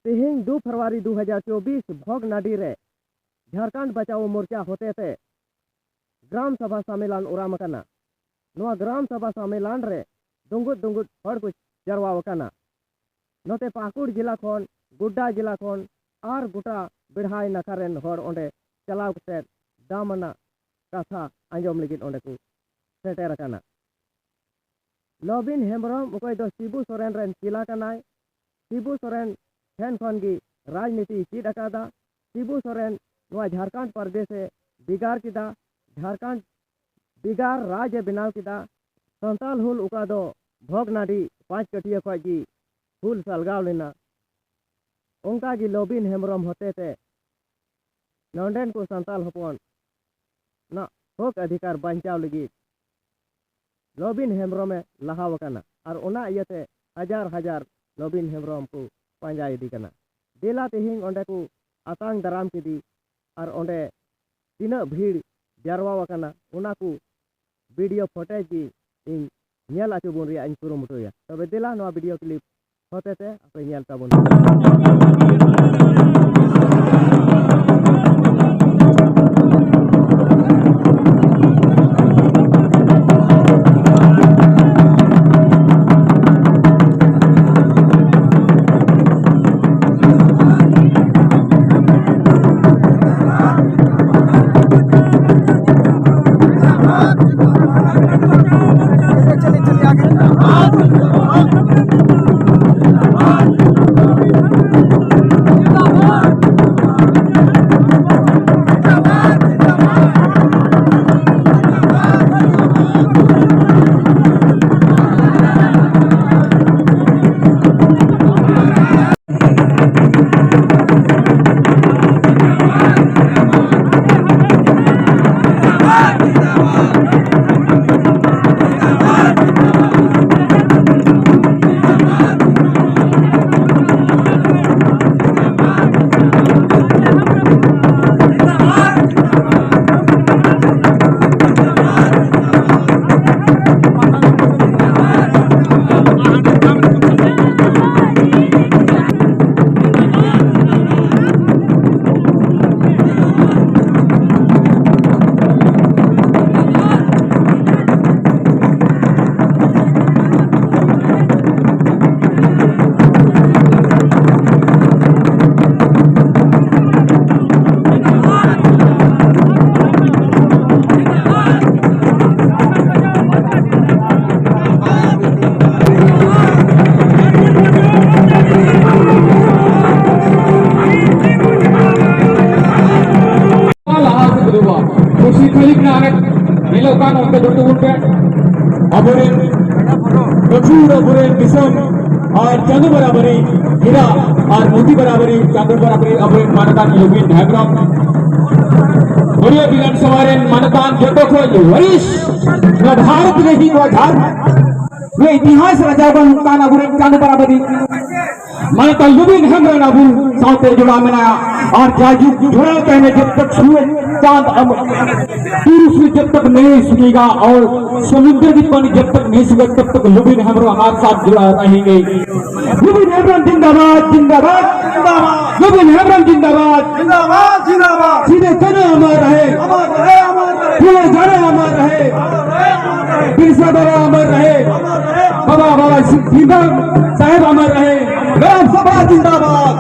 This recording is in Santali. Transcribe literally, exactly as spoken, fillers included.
ᱛᱮᱦᱮᱧ ᱫᱩ ᱯᱷᱮᱵᱽᱨᱩᱣᱟᱨᱤ ᱫᱩ ᱦᱟᱡᱟᱨ ᱪᱚᱵᱵᱤᱥ ᱵᱷᱚᱜᱽᱱᱟᱰᱤ ᱨᱮ ᱡᱷᱟᱲᱠᱷᱚᱸᱰ ᱵᱟᱪᱟᱣ ᱢᱳᱨᱪᱟ ᱦᱚᱛᱮᱛᱮ ᱜᱨᱟᱢ ᱥᱚᱵᱷᱟ ᱥᱚᱢᱢᱮᱞᱚᱱ ᱚᱨᱟᱢ ᱟᱠᱟᱱᱟ᱾ ᱱᱚᱣᱟ ᱜᱨᱟᱢ ᱥᱚᱵᱷᱟ ᱥᱚᱢᱢᱮᱞᱚᱱ ᱨᱮ ᱫᱩᱸᱜᱩᱫ ᱫᱩᱸᱜᱩᱫ ᱦᱚᱲ ᱠᱚ ᱡᱟᱨᱣᱟ ᱟᱠᱟᱱᱟ᱾ ᱱᱚᱛᱮ ᱯᱟᱹᱠᱩᱲ ᱡᱮᱞᱟ ᱠᱷᱚᱱ, ᱜᱳᱰᱰᱟ ᱡᱮᱞᱟ ᱠᱷᱚᱱ ᱟᱨ ᱜᱚᱴᱟ ᱵᱮᱲᱦᱟᱭ ᱱᱟᱠᱷᱟ ᱨᱮᱱ ᱦᱚᱲ ᱚᱸᱰᱮ ᱪᱟᱞᱟᱣ ᱠᱟᱛᱮ ᱫᱟᱢᱟᱱᱟᱜ ᱠᱟᱛᱷᱟ ᱟᱸᱡᱚᱢ ᱞᱟᱹᱜᱤᱫ ᱚᱸᱰᱮ ᱠᱚ ᱥᱮᱴᱮᱨ ᱟᱠᱟᱱᱟ᱾ ᱞᱚᱵᱤᱱ ᱦᱮᱢᱵᱨᱚᱢ, ᱚᱠᱚᱭ ᱫᱚ ᱥᱤᱵᱩ ᱥᱚᱨᱮᱱ ᱨᱮᱱ ᱪᱮᱞᱟ ᱠᱟᱱᱟᱭ, ᱥᱤᱵᱩ ᱥᱚᱨᱮᱱ ᱴᱷᱮᱱ ᱠᱷᱚᱱ ᱜᱮ ᱨᱟᱡᱽᱱᱤᱛᱤᱭ ᱪᱮᱫ ᱟᱠᱟᱫᱟ᱾ ᱥᱤᱵᱩ ᱥᱚᱨᱮᱱ ᱱᱚᱣᱟ ᱡᱷᱟᱲᱠᱷᱚᱸᱰ ᱯᱨᱚᱫᱮᱥ ᱮ ᱵᱷᱮᱜᱟᱨ ᱠᱮᱫᱟ, ᱡᱷᱟᱲᱠᱷᱚᱸᱰ ᱵᱷᱮᱜᱟᱨ ᱨᱟᱡᱽ ᱮ ᱵᱮᱱᱟᱣ ᱠᱮᱫᱟ᱾ ᱥᱟᱱᱛᱟᱞ ᱦᱩᱞ, ᱚᱠᱟ ᱫᱚ ᱵᱷᱚᱜᱽᱱᱟᱰᱤ ᱯᱟᱸᱪ ᱠᱟᱹᱴᱤᱭᱟᱹ ᱠᱷᱚᱱ ᱜᱮ ᱦᱩᱞ ᱥᱟᱞᱜᱟᱣ ᱞᱮᱱᱟ, ᱚᱱᱠᱟ ᱜᱮ ᱞᱚᱵᱤᱱ ᱦᱮᱢᱵᱨᱚᱢ ᱦᱚᱛᱮᱛᱮ ᱱᱚᱰᱮᱱ ᱠᱚ ᱥᱟᱱᱛᱟᱞ ᱦᱚᱯᱚᱱ ᱱᱟᱜ ᱦᱚᱠ ᱚᱫᱷᱤᱠᱟᱨ ᱵᱟᱧᱪᱟᱣ ᱞᱟᱹᱜᱤᱫ ᱞᱚᱵᱤᱱ ᱦᱮᱢᱵᱨᱚᱢᱮ ᱞᱟᱦᱟᱣ ᱟᱠᱟᱱᱟ᱾ ᱟᱨ ᱚᱱᱟ ᱤᱭᱟᱹᱛᱮ ᱦᱟᱡᱟᱨ ᱦᱟᱡᱟᱨ ᱞᱚᱵᱤᱱ ᱦᱮᱢᱵᱨᱚᱢ ᱠᱚ ᱯᱟᱸᱡᱟ ᱤᱫᱤ ᱠᱟᱱᱟ᱾ ᱫᱮᱞᱟ ᱛᱮᱦᱮᱧ ᱚᱸᱰᱮ ᱠᱚ ᱟᱛᱟᱝ ᱫᱟᱨᱟᱢ ᱠᱮᱫᱮ, ᱟᱨ ᱚᱸᱰᱮ ᱛᱤᱱᱟᱹᱜ ᱵᱷᱤᱲ ᱡᱟᱨᱣᱟ ᱟᱠᱟᱱᱟ, ᱚᱱᱟ ᱠᱚ video footage ᱜᱮ ᱤᱧ ᱧᱮᱞ ᱦᱚᱪᱚ ᱵᱚᱱ ᱨᱮᱭᱟᱜ ᱤᱧ ᱠᱩᱨᱩᱢᱩᱴᱩᱭᱟ᱾ ᱛᱚᱵᱮ ᱫᱮᱞᱟ, ᱱᱚᱣᱟ video clip ᱦᱚᱛᱮᱛᱮ ᱟᱯᱮ ᱧᱮᱞ ᱛᱟᱵᱚᱱ ᱯᱮ᱾ ᱟᱵᱚᱨᱮᱱ ᱫᱤᱥᱚᱢ ᱟᱨ ᱪᱟᱸᱫᱚ ᱵᱟᱨᱟᱵᱟᱨᱤ ᱦᱤᱨᱟ ᱟᱨ ᱢᱳᱛᱤ ᱵᱟᱨᱟᱵᱟᱨᱤ ᱪᱟᱸᱫᱚ ᱵᱟᱨᱟᱵᱟᱨᱤ ᱟᱵᱚᱨᱮᱱ ᱢᱟᱱᱚᱛᱟᱱ ᱞᱩᱵᱤᱱ ᱦᱮᱢᱵᱨᱚᱢ, ᱦᱚᱲᱤᱭᱟ ᱵᱤᱫᱷᱟᱱ ᱥᱚᱵᱷᱟ ᱨᱮᱱ ᱢᱟᱱᱚᱛᱟᱱ ᱡᱚᱛᱚ ᱠᱷᱚᱱ ᱵᱚᱨᱤᱥᱴ ᱱᱚᱣᱟ ᱵᱷᱟᱨᱚᱛ ᱨᱮ ᱦᱤᱡᱩᱜ ᱡᱷᱟᱲᱠᱷᱚᱸᱰ ᱱᱚᱣᱟ ᱤᱛᱤᱦᱟᱥ ᱨᱮ ᱡᱟᱭᱜᱟ ᱧᱟᱢ ᱠᱟᱱ ᱟᱵᱚᱨᱮᱱ ᱪᱟᱸᱫᱚ ᱵᱟᱨᱟᱵᱟᱨᱤ ᱢᱟᱱᱚᱛᱟᱱ ᱞᱩᱵᱤᱱ ᱦᱮᱢᱵᱨᱚᱢ ᱟᱵᱚ ᱥᱟᱶᱛᱮ ᱡᱚᱲᱟᱣ ᱢᱮᱱᱟᱜᱼᱟ᱾ ᱟᱨ ᱡᱟᱭᱡᱩᱜᱽ ᱡᱚᱲᱟᱣ ᱛᱟᱦᱮᱱᱟ, ᱡᱚᱵᱽ ᱛᱚᱠ ᱥᱩᱨᱡ ᱪᱟᱸᱫᱽ ᱟᱢ ᱯᱩᱨᱩᱥ ᱡᱚᱵᱽ ᱛᱚᱠ ᱱᱟᱦᱤᱸ ᱥᱩᱱᱮᱜᱟ ᱟᱨ ᱥᱚᱢᱩᱫᱨ ᱠᱤ ᱯᱟᱱᱤ ᱡᱚᱵᱽ ᱛᱚᱠ ᱱᱟᱦᱤᱸ ᱥᱩᱱᱮᱜᱟ, ᱛᱚᱵᱽ ᱛᱚᱠ ᱞᱩᱵᱤᱱ ᱦᱮᱢᱵᱨᱚᱢ ᱦᱟᱢᱟᱨᱮ ᱥᱟᱛᱷ ᱡᱩᱲᱟ ᱨᱟᱦᱮᱸᱜᱮ᱾ ᱞᱩᱵᱤᱱ ᱦᱮᱢᱵᱨᱚᱢ ᱡᱤᱱᱫᱟᱵᱟᱫ, ᱡᱤᱱᱫᱟᱵᱟᱫ। ᱞᱩᱵᱤᱱ ᱦᱮᱢᱵᱨᱚᱢ ᱡᱤᱱᱫᱟᱵᱟᱫ, ᱡᱤᱱᱫᱟᱵᱟᱫ, ᱡᱤᱱᱫᱟᱵᱟᱫ। ᱥᱤᱫᱩ ᱠᱟᱹᱱᱦᱩ ᱟᱢᱟᱨ ᱨᱟᱦᱮ, ᱟᱢᱟᱨ ᱨᱟᱦᱮ, ᱟᱢᱟᱨ ᱨᱟᱦᱮ। ᱯᱷᱩᱞᱳ ᱡᱷᱟᱱᱳ ᱟᱢᱟᱨ ᱨᱟᱦᱮ, ᱟᱢᱟᱨ ᱨᱟᱦᱮ, ᱟᱢᱟᱨ ᱨᱟᱦᱮ। ᱵᱤᱨᱥᱟ ᱵᱟᱵᱟ ᱟᱢᱟᱨ ᱨᱟᱦᱮ, ᱟᱢᱟᱨ ᱨᱟᱦᱮ, ᱟᱢᱟᱨ ᱨᱟᱦᱮ। ᱵᱟᱵᱟ ᱵᱟᱵᱟ ᱥᱤᱫᱷᱟᱨᱛᱷ ᱥᱟᱦᱮᱵᱽ ᱟᱢᱟᱨ ᱨᱟᱦᱮ। ᱜᱨᱟᱢ ᱥᱚᱵᱷᱟ ᱡᱤᱱᱫᱟᱵᱟᱫ।